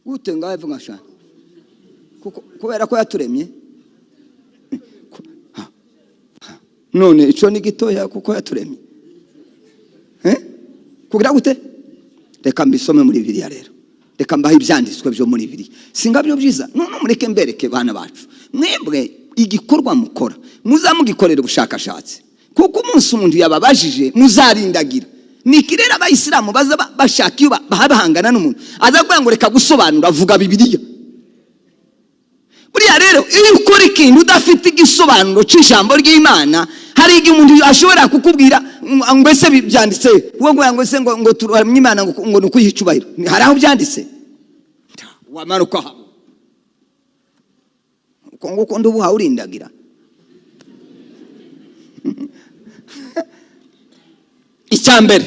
Gute? Ngaho vuga shana. Kuko kubera ko yaturemye. None ico ni gitoya kuko yaturemye. Eh? Kugira gute? Reka mbisome muri Bibiliya rero. Reka mbahe ibyanditswe byo muri Bibiliya. Singabyo byiza. None mureke mbereke bana bacu. Mwebwe igikorwa mukora muzamugikorera ubushakashatsi. Kuko umunsi umuntu yababajije muzarindagira. Ni iki rero abayisilamu baza bashaka iyo bahangana n'umuntu aza kuvuga ngo reka gusobanura, avuga Bibiliya. Buriya rero iyo ukora ikintu udafite igisobanuro cy'ijambo ry'Imana, hari igihe umuntu ashobora kukubwira ngo ese byanditse, wowe ngo ese ngo turamye Imana ngo ni ukuyiha icyubahiro. Hari aho byanditse? Wamara ukahabona. Uko nguko ndubuha urindagira. Icya mbere,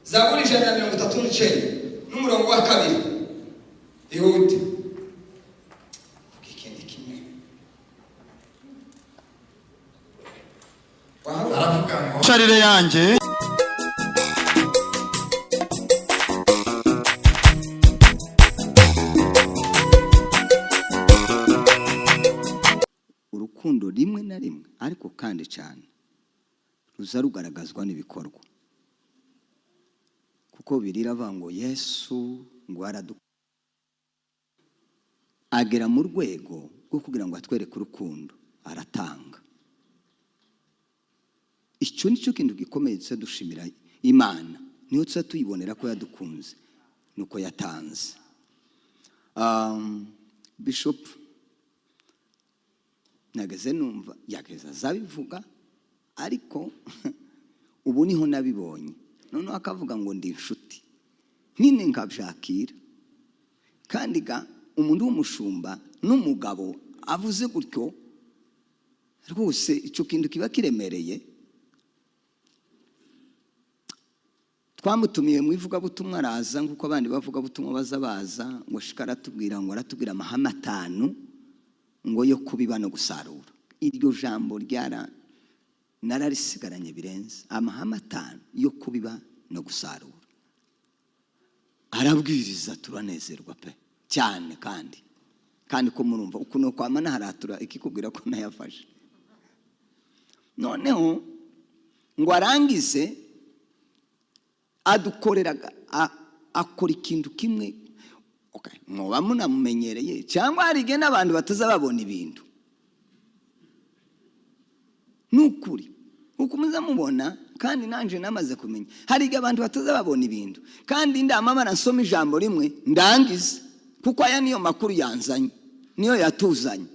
Zaburi 139 n'umurongo wa 2. Ihute. Ikindi kimwe. Aravuga ngo sharire yanjye. Urukundo rimwe na rimwe ariko kandi cyane ruza rugaragazwa n'ibikorwa. Kuko birira ngo Yesu ngo agera mu rwego rwo kugira ngo atwereke urukundo, aratanga. Icyo nicyo kintu gikomeye tuza dushimira Imana, niho tuza tuyibonera ko yadukunze nuko yatanze. Bishop nageze numva yageza azabivuga, ariko ubu niho nabibonye. Noneho akavuga ngo ndi inshuti nyine nkabyakira. Kandi ga umuntu w'umushumba n'umugabo avuze gutyo rwose icyo kintu kiba kiremereye. Twamutumiye mu ivugabutumwa araza, nk'uko abandi bavugabutumwa baza baza, ngo shika aratubwira ngo aratubwira amahame 5 ngo yo kubiba no gusarura. Iryo jambo ryara nararisigaranye birenze. Amahame 5 yo kubiba no gusarura. Arabwiriza turanezerwa pe cyane, kandi kandi ko murumva ukuntu kwamana haratura ikikubwira ko nayafashe. Noneho ngo arangize adukoreraga akora ikintu kimwe. Okay, mwoba munamumenyereye cyangwa hari igihe n'abantu batazababona ibintu. Nukuri uko muzamubona, kandi nanje namaze kumenya hari igihe abantu batazababona ibintu, kandi ndamamara nsoma ijambo rimwe ndangize, kuko aya niyo makuru yanzanye, niyo yatuzanye.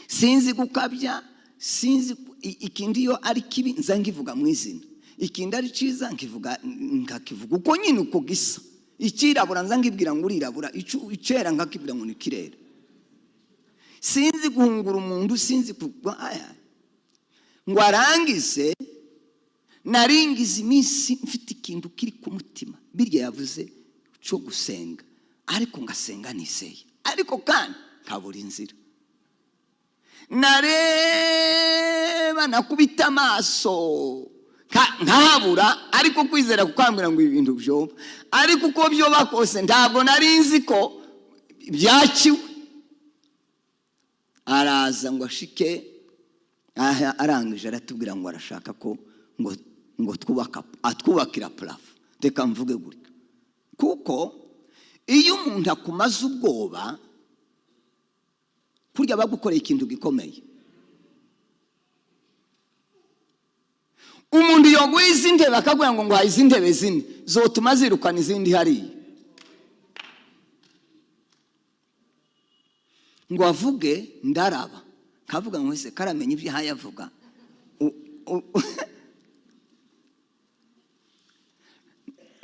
Sinzi gukabya, Sinzi ikindi iyo ari kibi nza nkivuga mu izina, ikindi ari cyiza nkivuga, nkakivuga uko nyine uko gisa. Icyirabura nza nkibwira ngo urirabura, icyera nkakibwira ngo ni kirera. Sinzi guhungura umuntu, sinzi kugwa aya ngo arangize. Naringize iminsi mfite ikintu kiri ku mutima, birya yavuze cyo gusenga, ariko ngasenga nizeye, ariko kandi nkabura inzira. Nareba, nakubita amaso nkahabura, ariko kwizera kukambwira ngo ibi bintu byoba. Ariko uko byoba kose, ntabwo nari nzi ko byakiwe. Araza ngo ashike aha, arangije aratubwira ngo arashaka ko ngo twubaka, atwubakira plafond. Reka mvuge gutyo, kuko iyo umuntu akumaze ubwoba, kurya bagukoreye ikintu gikomeye, umuntu yoguha izi ntebe akabwira ngo nguhaye izi ntebe zine zotuma zirukana izindi hariya, ngo avuge ndaraba kavuga ngo ese karamenya ibyo ahaye avuga.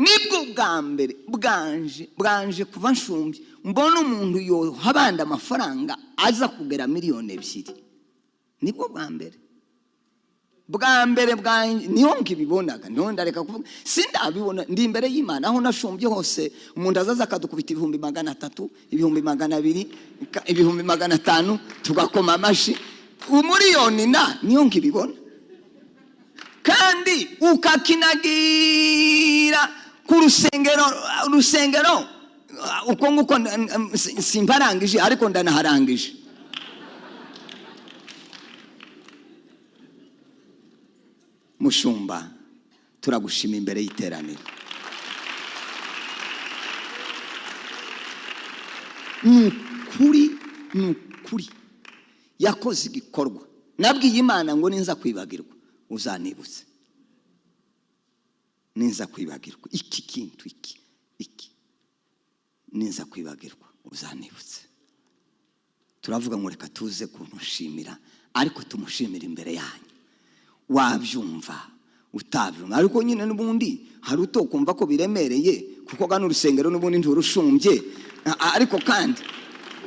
Nibwo bwa mbere bwanje kuva nshumbye mbona umuntu yoha abandi amafaranga aza kugera 2 miliyoni. Nibwo bwa mbere, bwa mbere bwanje niho ngibibonaga. Niho ndareka kuvuga, sindabibona ndi imbere y'Imana. Aho nashumbye hose, umuntu azaza akadukubita 300,000, 200,000, 500,000, tugakoma amashi. 1 miliyoni na niyo nkibibona, kandi ukakinagira ku rusengero. Urusengero uko nguko simbarangije, ariko ndanaharangije. Mushumba, turagushima imbere y'iteraniro. Ni ukuri, ni ukuri, yakoze igikorwa. Nabwiye Imana ngo ninza kwibagirwa uzanibutse, ninza kwibagirwa iki kintu iki, ninza kwibagirwa uzanibutse. Turavuga ngo reka tuze kumushimira, ariko tumushimira imbere yanyu. Wabyumva utabyumva, ariko nyine n'ubundi hari utokumva ko biremereye, kuko gano urusengero n'ubundi nturushumbye. Ariko kandi,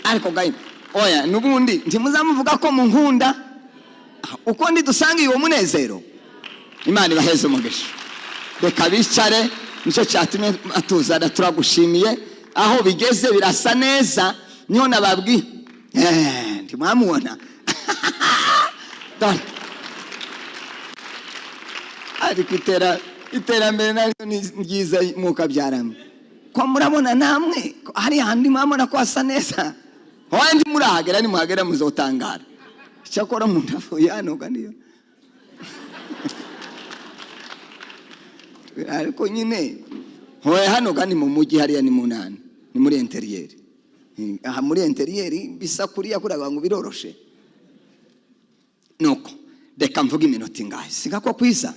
ariko gayi oya, n'ubundi ntimuzamuvuga ko munkunda uko ndi dusanga uwo munezero. Imana ibaheze umugisha. Reka bicare, nicyo cyatumye atuzana. Turagushimiye, aho bigeze birasa neza. Niho nababwiye, ntimwamubona. Dore. Ariko iterambere naryo ni ryiza, mukabyaramo ko murabona namwe ko hari handi mwabona ko hasa neza. Wandi murahagera, nimuhagera muzotangara. Icyakora umuntu avuye hano niyo, ariko nyine hoya hano kandi mu mujyi, hariya ni mu nani, ni muri intérieur. Aha muri intérieur bisa kuriya kuriya ngo biroroshe. Nuko reka mvuge iminota ingahe, siga ko kwiza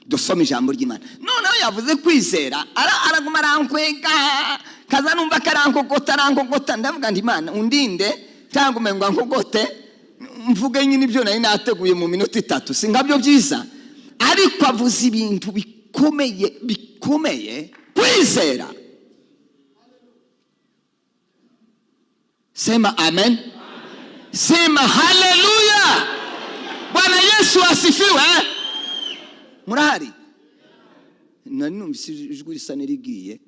dusoma ijambo ry'Imana. Noneho yavuze kwizera, araguma arankwega, kaza numva karankogota, arankogota. Ndavuga nti Imana undinde cyangwa umengo nkogote, mvuge nyine ibyo nari nateguye mu minota 3, si nkabyo byiza. Ariko avuze ibintu bikomeye bikomeye. Kwizera, sema amen, sema haleluya, Bwana Yesu asifiwe. Murahari? Nari numvise ijwi risa n'irigiye,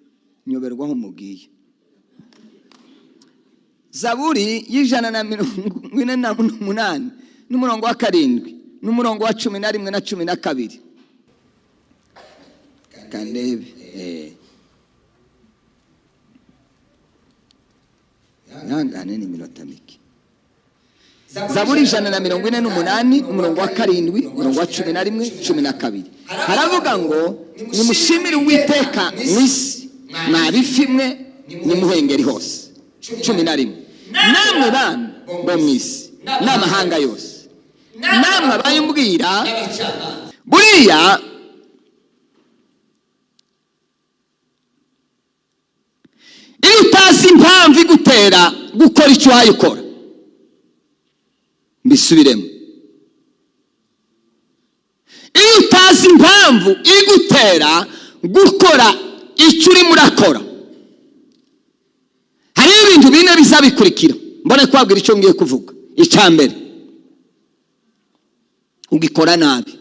nyoberwa aho mugiye. Zaburi y'148 n'umurongo wa 7 n'umurongo wa 11 na 12, kandebe. Ihangane, ni iminota mike. Zaburi 148, umurongo wa 7, umurongo wa 11, 12, haravuga ngo: "Nimushimire Uwiteka mu isi, mwa bifi mwe, nimuhengeri hose." 11: "Namwe bami bo mu isi n'amahanga yose, namwe abayumbwira." Buriya iyo utazi impamvu igutera gukora icyo wayikora, mbisubiremo. Iyo utazi impamvu igutera gukora icyo urimo urakora, hariho ibintu bine bizabikurikira. Mbone kubabwira icyo ngiye kuvuga. Icya mbere, ugikora nabi.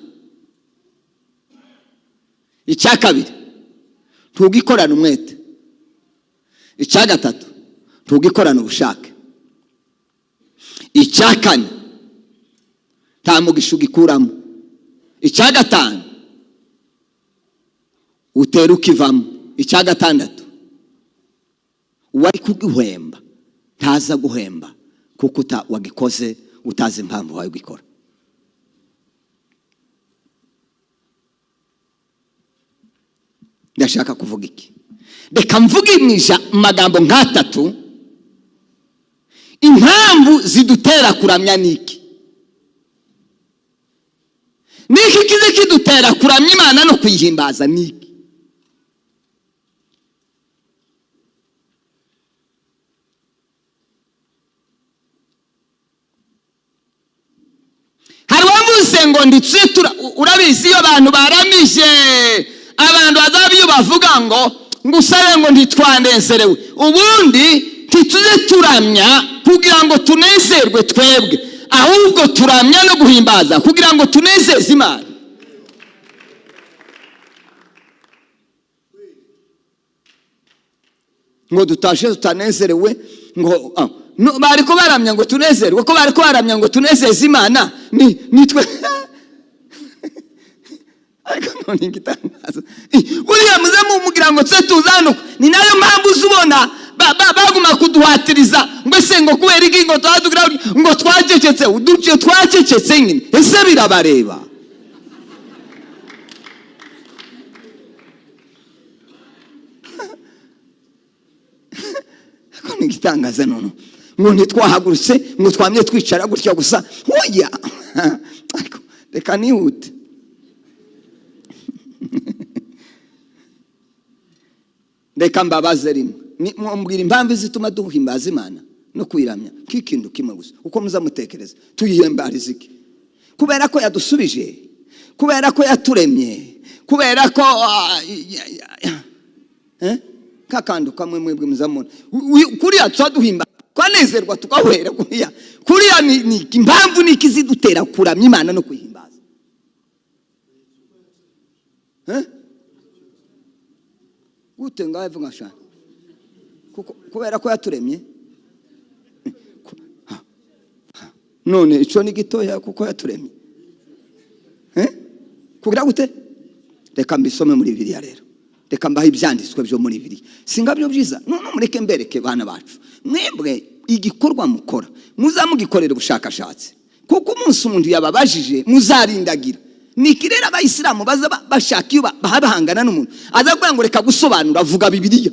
Icya kabiri, ntugikorana umwete. Icya gatatu, ntugikorana ubushake. Icya kane, nta mugisha ugikuramo. Icya gatanu, utera ukivamo. Icya gatandatu, uwari kuguhemba ntaza guhemba kuko wagikoze utazi impamvu wawe gikora. Ndashaka kuvuga iki? Reka mvuge mu magambo nk'atatu impamvu zidutera kuramya. Niki niki kize kidutera kuramya Imana no kuyihimbaza? Niki? Hari uwavuze ngo nditse, urabizi, iyo abantu baramije, abantu bazaba iyo bavuga ngo ngusabe ngo ntitwanezerewe. Ubundi ntituze turamya kugira ngo tunezerwe twebwe, ahubwo turamya no guhimbaza kugira ngo tunezeze Imana. Ngo dutashe tutanezerewe, ngo no, bari ko baramya ngo tunezerwe, ko bari ko baramya ngo tunezeze Imana, ni nitwe. Ariko none igitangaza, buriya muze mumugira ngo tse tuzanuka. Ni nayo mpamvu uzubona baguma kuduhatiriza ngo ese ngo kubera iki ngo twadugira ngo twacecetse, uduce twacecetse nyine, ese birabareba? Ariko ni igitangaza none ngo ntitwahagurutse, ngo twamye twicara gutya gusa. Oya, ariko reka nihute. Reka mbabaze rimwe, mumbwira impamvu zituma duhimbaza Imana no kuyiramya, k'ikintu kimwe gusa. Uko muzamutekereza, tuyihimbariza iki? Kubera ko yadusubije, kubera ko yaturemye, kubera ko kakandu kamwe mwebwe muzamubona kuriya tuzaduhimba twanezerwa tukahwera kuriya. Kuriya ni impamvu ni iki zidutera kuramya Imana no kuyihimbaza? Gute ngaho ivuga shana? Kuko kubera ko yaturemye. None ico ni gitoya kuko yaturemye. Kugira gute? Reka mbisome muri Bibiliya rero. Reka mbahe ibyanditswe byo muri Bibiliya. Singabyo byiza. None mureke mbereke bana bacu. Mwebwe igikorwa mukora muzamugikorera ubushakashatsi, kuko umunsi umuntu yababajije muzarindagira. Ni rero abayisilamu baza bashaka iyo bahangana n'umuntu aza kuvuga ngo reka gusobanura, avuga Bibiliya.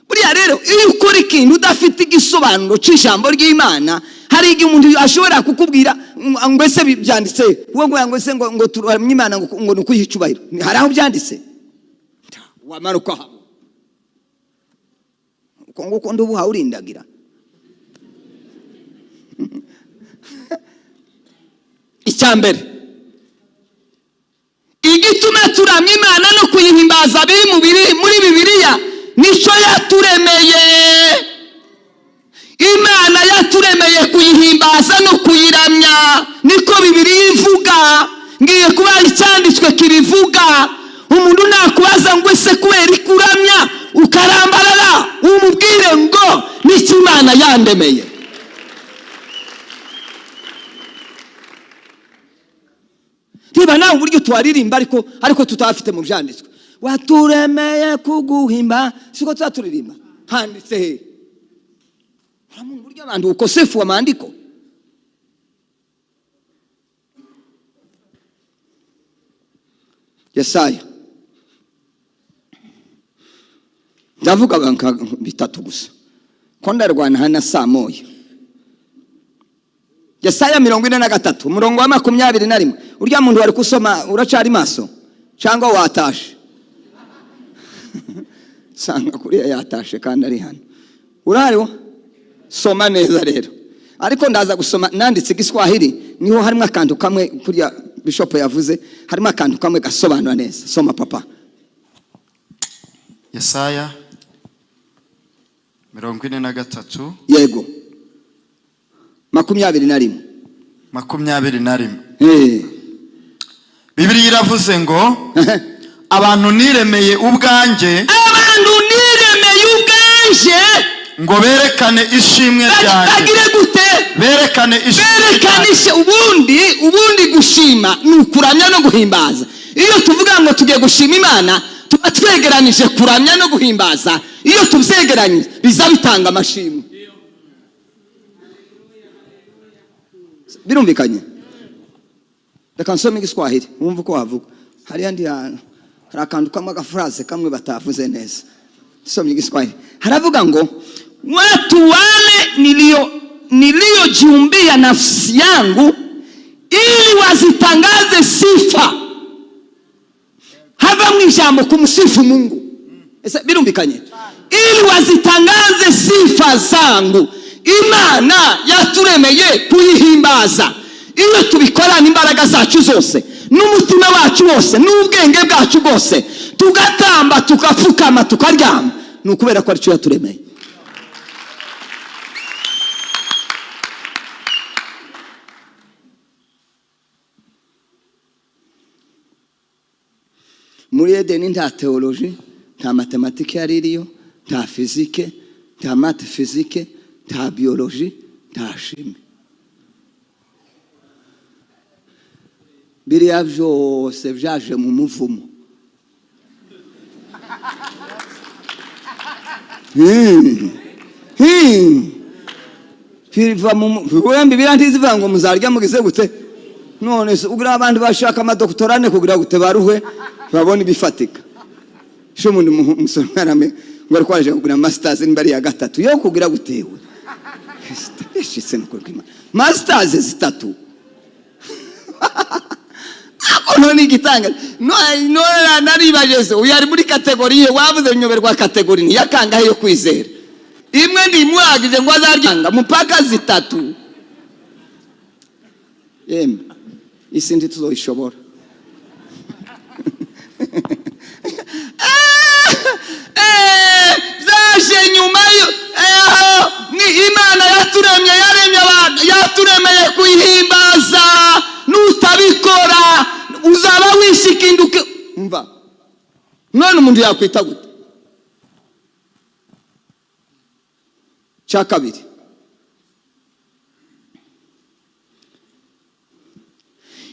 Buriya rero iyo ukora ikintu udafite igisobanuro cy'ijambo ry'Imana, hari igihe umuntu ashobora kukubwira ngo ese byanditse wowe, ngo ngo ese ngo turamye Imana ngo ni ukuyiha icyubahiro, hari aho byanditse? Wamara ukahabona uko nguko ndubuha urindagira. Icya mbere igituma turamya Imana no kuyihimbaza biri muri Bibiliya, nicyo yaturemeye. Imana yaturemeye kuyihimbaza no kuyiramya, niko Bibiliya ivuga. Ngiye kubaha icyanditswe kibivuga. Umuntu nakubaza ngo ese kubera ikuramya ukarambarara, umubwire ngo nicyo Imana yandemeye. Reba nawe uburyo twaririmba ariko tutafite mu byanditswe. Waturemeye kuguhimba, siko tuzaturirimba? Handitse he? Urabona uburyo abantu ukosefu wa maandiko. Yesaya, ndavuga nka bitatu gusa ko ndarwana hana saa moya. Yesaya 43 umurongo wa 21. Urya muntu wari kusoma uracari maso cyangwa watashe? Sanga kuriya yatashe kandi ari hano. Urariho? Soma neza rero. Ariko ndaza gusoma nanditse Igiswahili, niho harimo akantu kamwe kuriya. Bishop yavuze, harimo akantu kamwe gasobanura neza. Soma, papa. Yesaya 43. Yego, 21. 21. Eh. Bibiliya iravuze ngo: "Abantu niremeye ubwanjye, Abantu niremeye ubwanje, ngo berekane ishimwe ryanjye." Bagire gute? Berekane ishimwe ryanjye. Berekanishe. Ubundi gushima ni ukuramya no guhimbaza. Iyo tuvuga ngo tugiye gushima Imana, tuba twegeranije kuramya no guhimbaza. Iyo tubyegeranyije, biza bitanga amashimwe. Birumvikanye? Reka nsome Igiswahili wumve uko wavuga. Hariya ndi hantu hari akantu kamwe, agaphrase kamwe batavuze neza. Somye Igiswahili, haravuga ngo: "Watu wale niliyojiumbia nafsi yangu ili wazitangaze sifa." Hava mu ijambo kumsifu Mungu. Ese birumvikanye? "Ili wazitangaze sifa zangu." Imana yaturemeye kuyihimbaza. Iyo tubikorana imbaraga zacu zose n'umutima wacu wose n'ubwenge bwacu bwose, tugatamba, tugapfukama, tukaryama, ni ukubera ko aricyo yaturemeye. Muri Edeni nta théologie, nta mathématique yari iriyo, nta physique, nta math physique, nta biologie, nta chimie. Biriya byose byaje mu muvumo. Biva mu wembe. Biriya ntizivuga ngo muzarya mugize gute? None se ugira abandi bashaka amadoctorat kugira gute? Baruhe babone ibifatika. Sho umuntu umusore arame ngo ariko aje kugura masters, nimba ari iya gatatu yo kugira gutewe yashitse no kuri masters zitatu. Ako none igitanga none naribajeze, uyu ari muri catégorie wavuze, nyoberwa catégorie ni yakangahe yo kwizera. Imwe ndimuhagije ngo azaryanga mupaka zitatu. Yemwe, isi ntituzoyishobora. Byaje nyuma yo ni Imana yaturemye, yaremye abantu, yaturemeye kuyihimbaza. Nutabikora uzaba wishikinduke. Mva, none umuntu yakwita gute? Cya kabiri,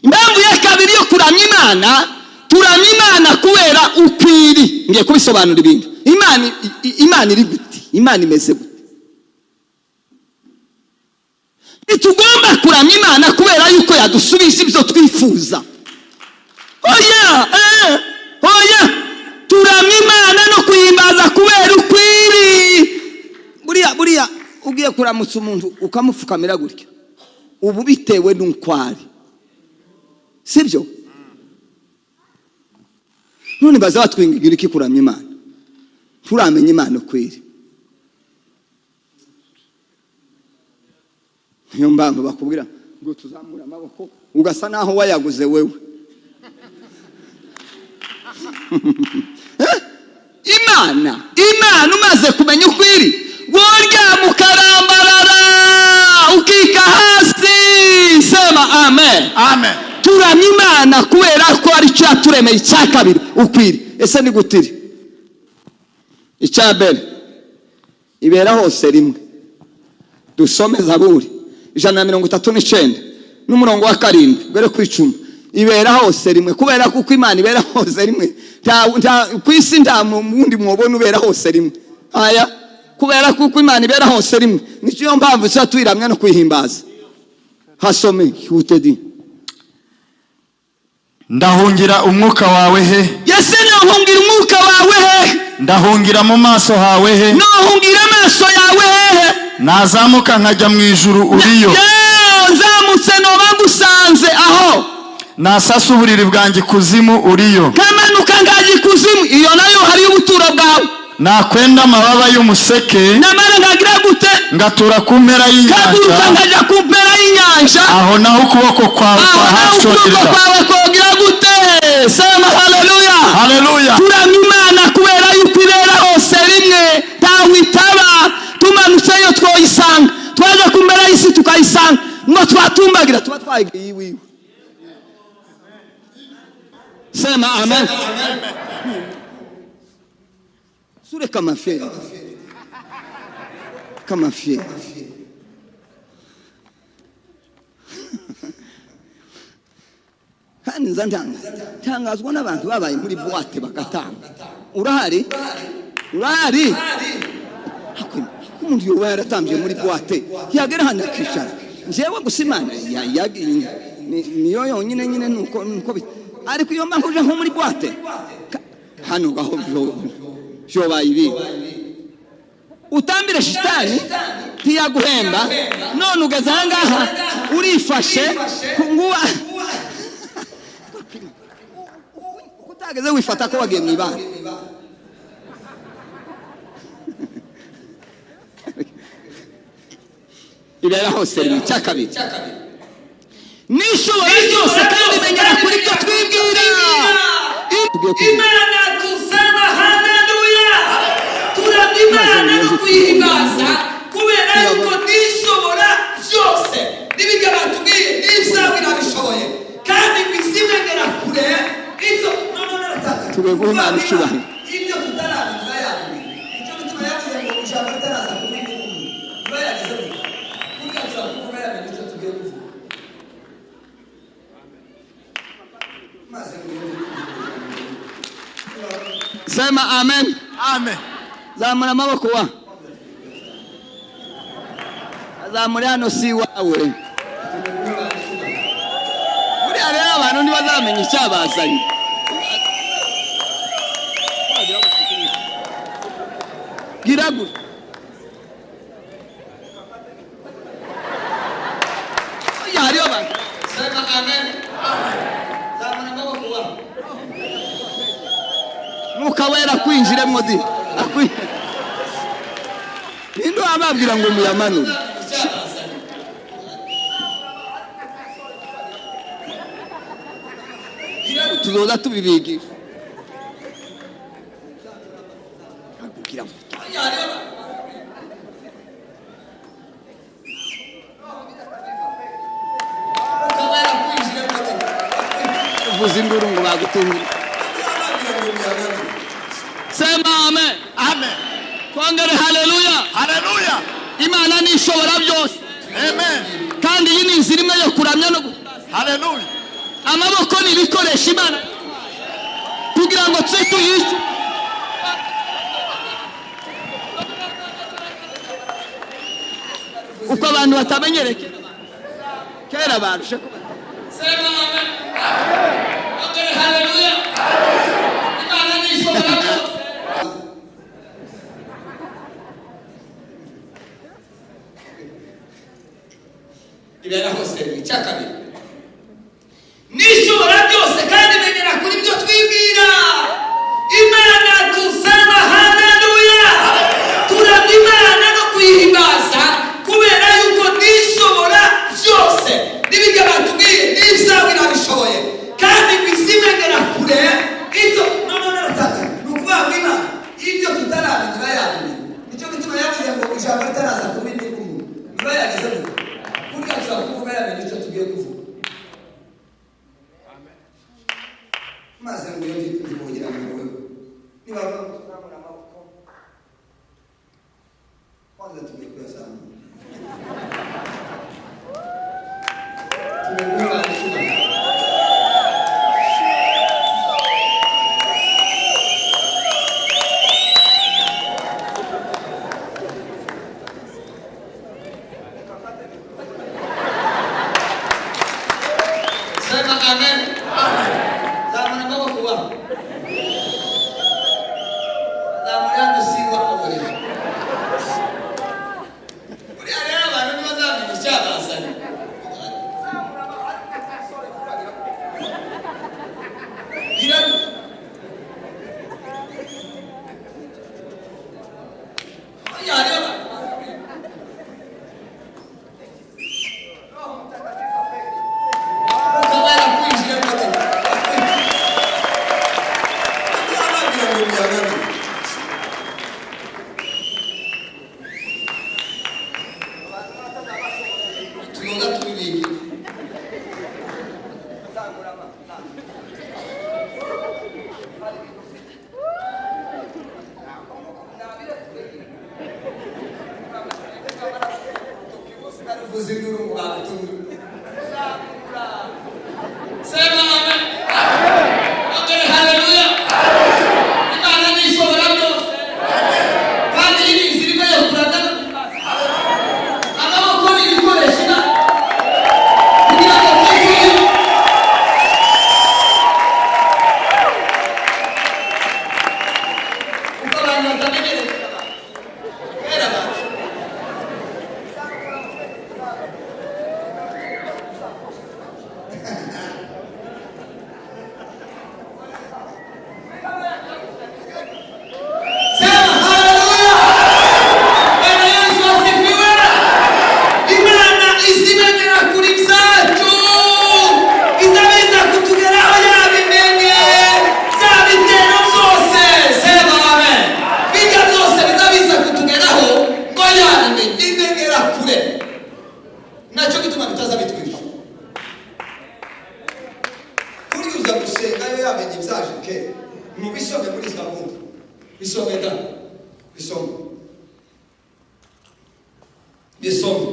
impamvu ya kabiri yo kuramya Imana: turamya Imana kubera ukwiri. Ngiye kubisobanura ibintu. Imana Imana iri gute? Imana imeze gute? Ntitugomba kuramya Imana kubera yuko yadusubije ibyo twifuza. Oya, oya. Turamya Imana no kuyimbaza kubera ukwiri. Buriya ugiye kuramutsa umuntu ukamupfukamira gutya, ubu bitewe n'uko ari, sibyo? None baza batwingingira iki kuramya Imana? Turamenya Imana ukwiri. Niyo mpamvu bakubwira ngo tuzamure amaboko, ugasa naho wayaguze wewe. Eh? Imana umaze kumenya ukwiri, woryama ukarambarara, ukika hasi. Sema amen. Amen. Turamya Imana kubera ko ari cyo yaturemeye. Icya kabiri, ukwiri. Ese ni gutiri? Icya mbere, ibera hose rimwe. Dusome Zaburi 139 n'umurongo wa 7 ugere ku 10. Ibera hose rimwe. Kubera kuko Imana ibera hose rimwe, ku isi nta wundi mwobona ubera hose rimwe. Aya, kubera kuko Imana ibera hose rimwe, nicyo mpamvu tuba tuyiramya no kuyihimbaza. Hasome hutedi. Ndahungira umwuka wawe he? Ese nohungira umwuka wawe hehe? Ndahungira mu maso hawe he? Nohungira amaso yawe hehe? Nazamuka nkajya mu ijuru, uriyo. Yewe, nzamutse noba ngusanze aho. Nasasa uburiri bwanjye ikuzimu, uriyo. Kamanuka ngajya ikuzimu, iyo nayo hariyo ubuturo bwawe. Nakwenda amababa y'umuseke, Namara nkagira gute? Ngatura ku mpera Kaguruka y'inyanja, nkajya ku mpera y'inyanja, aho naho ukuboko kwawe aho naho ukuboko kwahashorera. kwawe kogira gute? Sema haleluya. Haleluya. Turamya Imana kubera yuko ibera hose rimwe, ntawe itaba. Tumanutseyo twoyisanga, twaje ku mpera y'isi tukayisanga, ngo twatumbagira tuba twayigiye iwiwe. Sema amen. Sure kama fier, kama fier. Kandi nza ntangazwa n'abantu babaye muri boîte bagatanga. Urahari, urahari. Hakwe, umuntu yoba yaratambye muri boîte, yagera hano akicara. Njyewe gusa Imana niyo yonyine nyine, nuko ariko iyo mpamvu uje nko muri boîte hano gaho byobaye ibi, utambire shitani ntiyaguhemba. None ugeze ahangaha urifashe nguwa utageze wifata ko wagiye mu ibanga. Ibera hose rimwe. Icya kabiri, n'ishobora byose kandi imenyera kuri byo twibwira. Tugiye kuvuga. Imana tusema haleluya. Turamya Imana no kuyihimbaza kubera yuko nishobora byose, n'ibyo batubwiye n'ibyawe irabishoboye, kandi ngo izimenyera kure ibyo none naratanga. Tugiye guha Imana icyubahiro. Ibyo tutaramenya yabimenya. Icyo gituma yavuze ngo ijambo ritaraza ku rurimi rw'umuntu iba yagize gute? Burya dushobora kuvuga yamenye icyo tugiye kuvuga. Maze ngo Sema amen. Amen. Zamura amaboko wa azamura hano si iwawe. Buriya rero abantu ntibazamenya icyabazanye. Gira gutya. Oya, hariho abantu. Sema amen. Zamura amaboko wa Mwuka Wera kwinjiremo di ninde wababwira ngo muyamanure? Icyabazanye. Tuzoza tubibigisha. Akubwira ngo Oya, hariho abantu. Ukaba yarakwinjiremo ati, uvuza induru ngo bagutungure. Sema amen. Amen. Twongere haleluya. Haleluya. Imana nishobora byose, Amen. kandi iyi ni inzira imwe yo kuramya no guhimbaza. Haleluya. Amaboko ni ibikoresho Imana kugira ngo tuse tuyishe. Uko abantu batamenyereye kera barushe kuba. Sema amen. Ongera haleluya. Imana nishobora byose. Ibera hose rimwe. Icya kabiri, nishobora byose kandi imenyera kuri byo twibwira. Imana tusema haleluya. Turamya Imana no kuyihimbaza kubera yuko nishobora byose, n'ibyo batubwiye n'ibyawe irabishoboye, kandi ngo izimenyera kure ibyo none naratanga. Ni ukuvuga ngo Imana ibyo tutaramenya iba yabimenya. Nicyo gituma yavuze ngo ijambo ritaraza ku rurimi rw'umuntu iba yagize gute? Burya dushobora kuvuga yamenye icyo tugiye kuvuga. Maze ngo iyo ndikugira ngo wewe niba tuzamura amaboko, kwanza tugiye kuyazamura, tugiye guha Imana icyubahiro. Sema amen. Zamura amaboko wa zamura hano si iwawe. Buriya rero abantu ntibazamenya icyabazanye. Gira gutya. Oya, hariho abantu. Yamenye ibyaje kera. Mubisome muri Zaburi, bisome da, bisome, bisome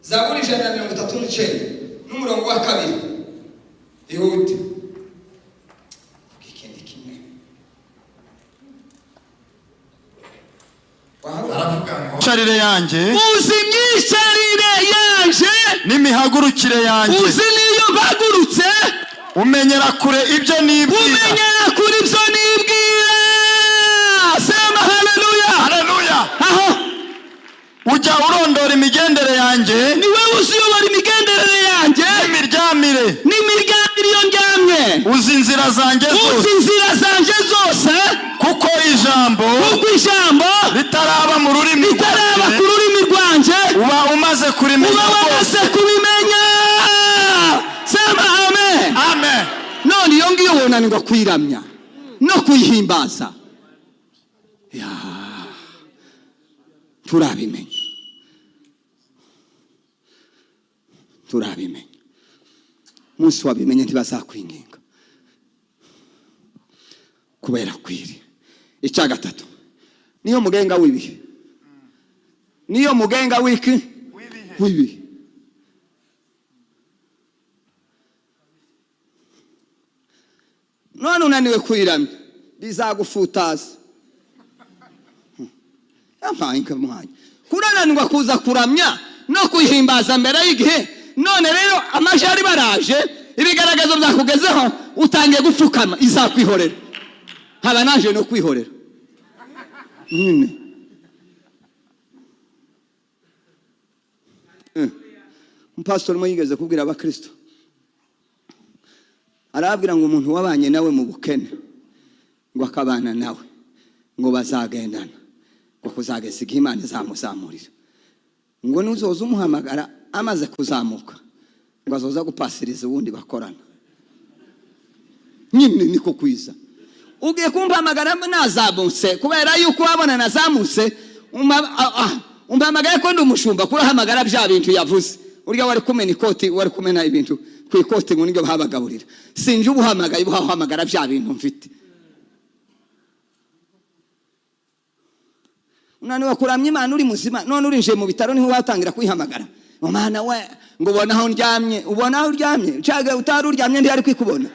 Zaburi 139 n'umurongo wa 2. Ihute. Ikindi kimwe. Aravuga ngo: "Myicarire yanjye, Uzi imyicarire yanje, n'imihagurukire yanjye, uzi n'iyo mpagurutse, umenyera kure ibyo nibwira." Umenyera kure ibyo nibwira. Sema haleluya. Haleluya. Aho. Ujya urondora imigendere yanjye, Ni wowe uziyobora imigenderere yanjye, n'imiryamire, n'imiryamire iyo ndyamye, uzi inzira zanjye uzi zose, inzira zanjye zose, kuko ijambo kuko ijambo ritaraba mu rurimi ritaraba rwanjye, ku rurimi rwanjye, uba umaze kurimenya uba rwose." wamaze kubimenya. Sema amen. Amen. None iyo ngiyo wonanirwa kuyiramya no kuyihimbaza? Ya, turabimenya, turabimenya. Umunsi wabimenye ntibazakwinginga kubera kwiri. Icya gatatu, niyo mugenga w'ibihe, niyo mugenga w'iki? W'ibihe. None unaniwe kuyiramya, bizagufutaza. Yampaye inka kurananirwa kuza kuramya no kuyihimbaza mbere y'igihe. None rero amajari baraje, ibigaragazo byakugezeho, utangiye gupfukama, izakwihorera. Haba naje no kwihorera nyine. Umupasitori umwe yigeze kubwira abakristo, arababwira ngo umuntu wabanye nawe mu bukene, ngo akabana nawe, ngo bazagendana ngo kuzageza igihe Imana izamuzamurira, ngo nuzoza umuhamagara amaze kuzamuka, ngo azoza gupasiriza uwundi bakorana. Nyine niko kwiza. Ugiye kumpamagara nazamutse, kubera yuko wabona nazamutse, umpamagaye ko ndi umushumba, kurahamagara bya bintu yavuze urya wari kumena ikoti, wari kumena ibintu ku ikoti ngo nibyo babagaburira. Sinje ubuhamagaye, ubuhamagara bya bintu mfite. Unaniwe kuramya Imana uri muzima, none urinjiye mu bitaro niho watangira kwihamagara. Umwana we ngo ubona aho ndyamye, ubona aho uryamye, caga utari uryamye ntiyari kwikubona.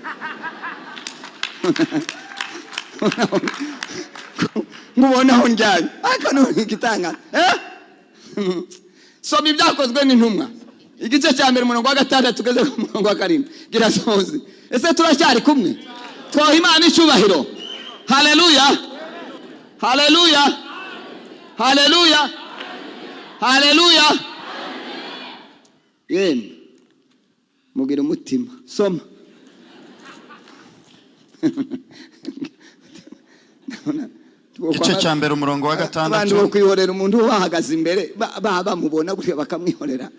Ngo ubone aho ndyamye, ariko none igitangaza. Soma Ibyakozwe n'Intumwa igice cya 1 umurongo wa 6 tugeze ku murongo wa 7. Girasoze. Ese turacyari kumwe? Twaha Imana icyubahiro. Haleluya, haleluya, haleluya, haleluya. Yemwe mugira umutima. Soma. Igice cya 1 umurongo wa Abantu 6. bo kwihorera umuntu bahagaze imbere, bamubona gutya bakamwihorera.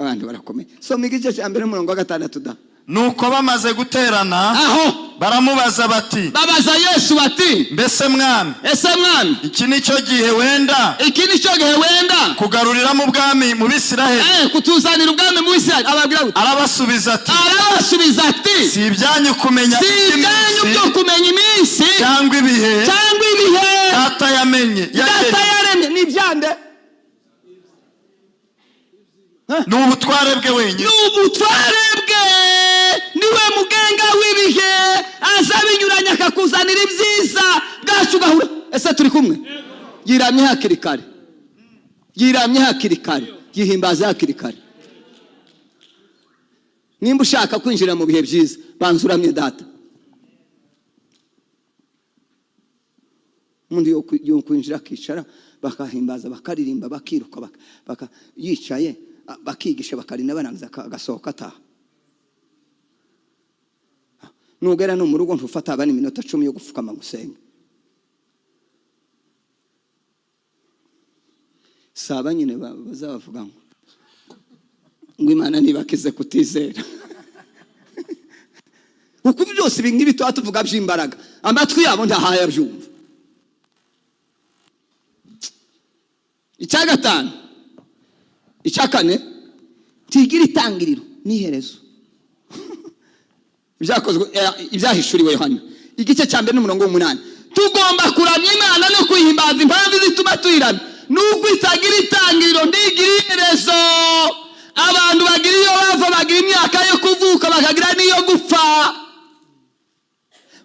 Abantu barakomeye. Soma igice cya 1 umurongo wa 6 da. Nuko bamaze guterana, Aho. baramubaza bati, Babaza Yesu bati, mbese mwami, ese mwami, iki nicyo gihe wenda, iki nicyo gihe wenda kugaruriramo ubwami mu Bisiraheli? Kutuzanira ubwami mu Bisiraheli. Ababwira gute? Arabasubiza ati, Arabasubiza ati, si ibyanyu kumenya si ibyanyu iby'iminsi byo kumenya iminsi cyangwa ibihe cyangwa ibihe Data yamenye, Data yaremye. Ni ibyande? Ni ubutware bwe wenyine. Ni ubutware bwe, niwe mugenga w'ibihe, aza binyuranye akakuzanira ibyiza bwacu ugahura. Ese turi kumwe? Yiramye hakiri kare, yiramye hakiri kare, yihimbaza hakiri kare. Nimba ushaka kwinjira mu bihe byiza, banza uramye Data. Umuntu yo kwinjira akicara, bakahimbaza, bakaririmba, bakiruka, yicaye, bakigisha, bakarinda barangiza, agasohoka ataha. Nugera no mu rugo ntufata abana iminota 10 yo gupfukama gusenga. Saba nyine bazabavuga ngo Imana nibakize kutizera. Kuko byose ibi ngibi tuba tuvuga by'imbaraga, amatwi yabo ntahaye abyumva. Icya 5, icya 4, ntigira itangiriro n'iherezo. Ibyakozwe, ibyahishuriwe Yohana, igice cya mbere n'umurongo w'umunani. Tugomba kuramya Imana no kuyihimbaza. Impamvu zituma tuyiramya nuko itagira itangiriro, ntigira iherezo. Abantu bagira iyo bava, bagira imyaka yo kuvuka, bakagira n'iyo gupfa.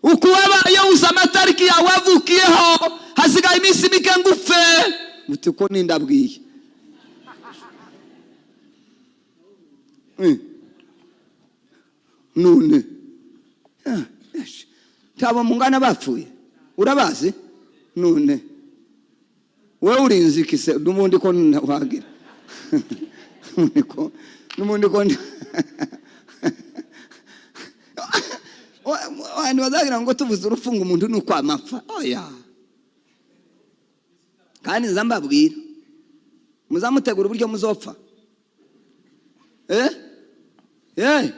Uko wabaye uzi amatariki yawe wavukiyeho, hasigaye iminsi mike ngufe muti ko nindabwiye. None ntabo mungana bapfuye urabazi? None wewe urinze iki se? N'ubundi ko wagira n'ubundi ko abantu bazagira ngo tuvuze urupfu ngo umuntu ni uko amapfa. Oya, kandi nza mbabwira, muzamutegura uburyo muzopfa. Eh eh,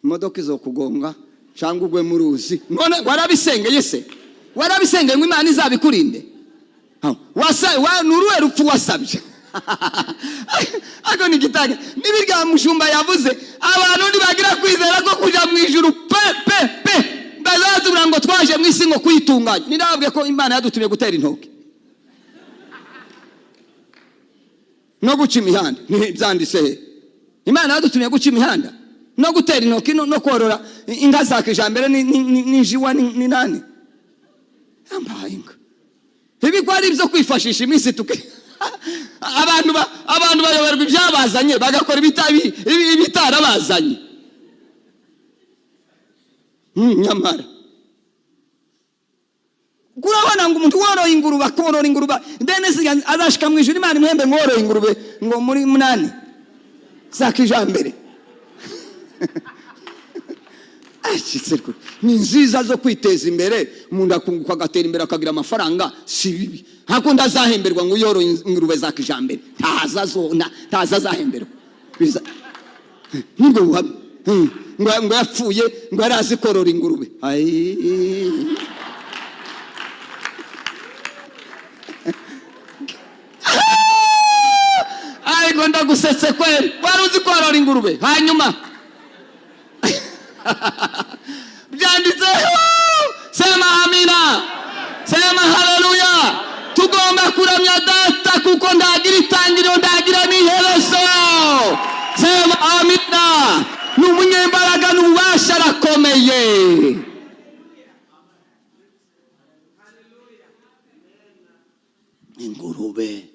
imodoka izokugonga cyangwa ugwe mu ruzi. None warabisengeye se? Warabisengeye ngo Imana izabikurinde? Ni uruhe rupfu wasabye? Ariko ni igitanga n'ibirya mushumba yavuze, abantu ntibagira kwizera ko kujya mu ijuru pe pe pe. Bazatubwira ngo twaje mu isi ngo kuyitunganya. Nirababwiye ko Imana yadutumye gutera intoki no guca imihanda. Byanditse he? Imana yadutumye guca imihanda no gutera intoki no korora inka za kijambere n'injiwa ni nani yambaye inka? Ibi ko ari ibyo kwifashisha iminsi tuke. Abantu bayoberwa ibyabazanye, bagakora ibitarabazanye. Nyamara kurabona ngo umuntu woroye ingurube, akorora ingurube, then azashika mu ijuru Imana imuhembe ngo woroye ingurube ngo muri munani za kijambere. Ni nziza zo kwiteza imbere, umuntu akunguka agatera imbere akagira amafaranga, si bibi. Ntakundi azahemberwa ngo uyoroye ingurube za kijambere, ntaza azahemberwa nubwo buhamya ngo yapfuye ngo yari azi korora ingurube. Ariko ndagusetse kweri, wari uzi korora ingurube. Hanyuma byanditse, sema amina, sema haleluya. Tugomba kuramya Data kuko ndagira itangiriro, ndagira n'iherezo. Sema amina. Ni umunyembaraga n'ububasha, arakomeye. Ingurube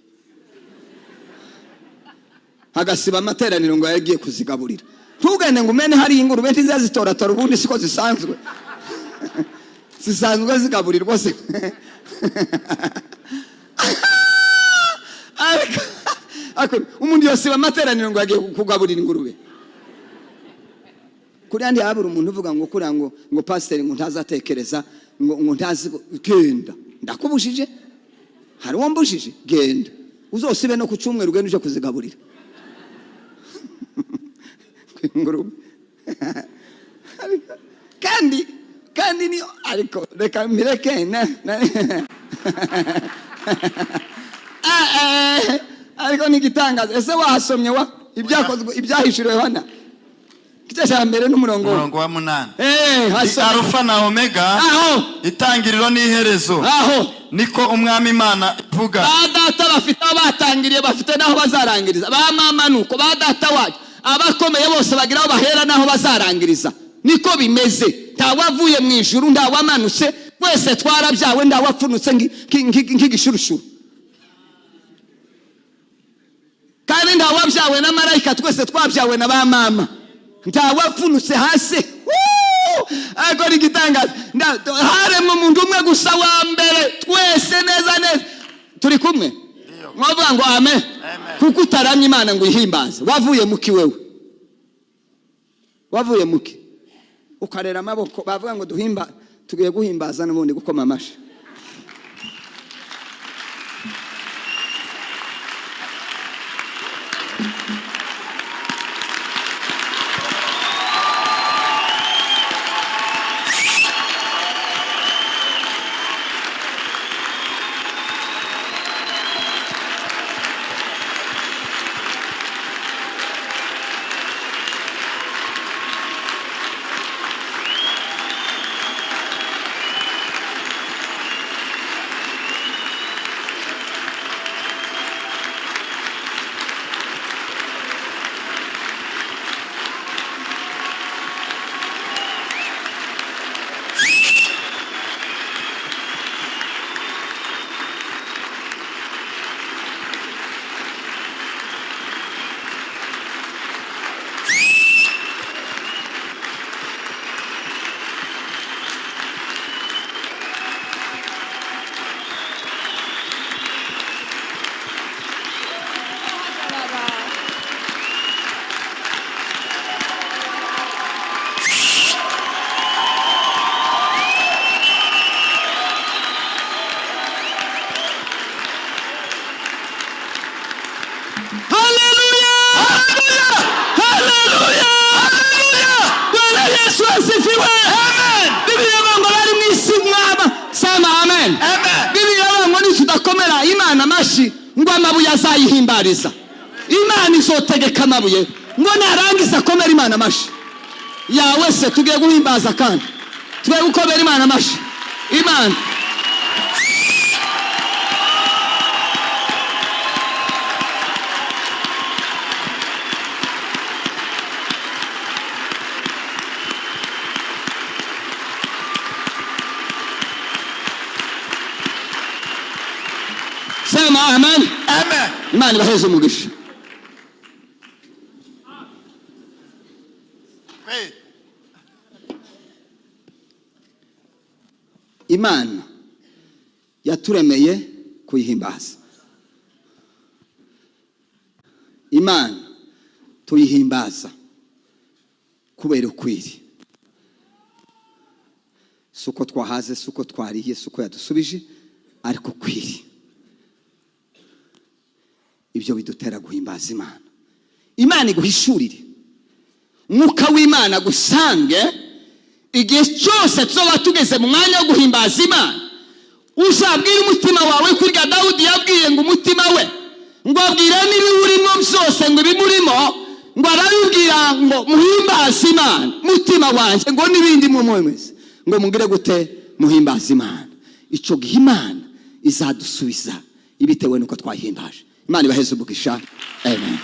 agasiba amateraniro ngo yagiye kuzigaburira. Ntugende ngo umene hariya ingurube ntizazitoratora, ubundi siko zisanzwe, zisanzwe zigaburirwa se? Ariko umuntu yosiba amateraniro ngo yagiye kugaburira ingurube? Kuriya ntihabura umuntu uvuga ngo kuriya ngo pasiteri ngo ntazatekereza ngo ntazi. Genda, ndakubujije? Hari uwo mbujije? Genda uzosibe no ku cyumweru, ugende uje kuzigaburira ingurube. Kandi ni ariko reka mbireke. Ariko ni igitangaza. Ese wahasomye wa ibyakozwe, ibyahishuriwe Yohana, igice cya mbere n'umurongo Umurongo wa 8. Eh, Ni hasome. Arufa na Omega, Aho. itangiriro n'iherezo, Aho. niko Umwami Imana ivuga. Ba data bafite aho batangiriye, bafite n'aho bazarangiriza. Ba mama nuko, ba data wacu, abakomeye bose bagira aho bahera n'aho bazarangiriza. Niko bimeze. Ntawavuye mu ijuru, ntawamanutse, twese twarabyawe, ntawapfunutse nk'igishurushuru. Kandi ntawabyawe na marayika, twese twabyawe na ba mama, ntawapfunutse hasi. Woo! Ariko ni igitangaza. Haremwe umuntu umwe gusa wa mbere, twese neza neza turi kumwe. Mwavuga ngo amen? Amen. Kuko utaramye Imana ngo uyihimbaze, wavuye muki? Wewe wavuye muki? Ukarera amaboko, bavuga ngo duhimba, tugiye guhimbaza, n'ubundi gukoma amashyi. Amashyi, ngo amabuye azayihimbariza. Imana izotegeka amabuye ngo narangiza akomere Imana amashyi yawe. Se tugiye guhimbaza kandi tugiye gukomera Imana amashyi. Imana. Sema amen. Amen. Imana ibaheze umugisha. Hey. Imana yaturemeye kuyihimbaza. Imana tuyihimbaza kubera ukwiri, si uko twahaze, si uko twariye, si uko yadusubije, ariko ukwiri. Ibyo bidutera guhimbaza Imana. Imana iguhishurire, Mwuka w'Imana gusange igihe cyose tuzoba tugeze mu mwanya wo guhimbaza Imana. Uzabwire umutima wawe kurya Dawudi yabwiye ngo umutima we, ngo abwire n'ibiwurimo byose, ngo ibimurimo, ngo arabibwira ngo muhimbaze Imana, mutima wanjye, ngo n'ibindi mwe mwese, ngo mugire gute? Muhimbaze Imana. Icyo gihe Imana izadusubiza ibitewe n'uko twahimbaje. Imana ibaheze umugisha. Amen.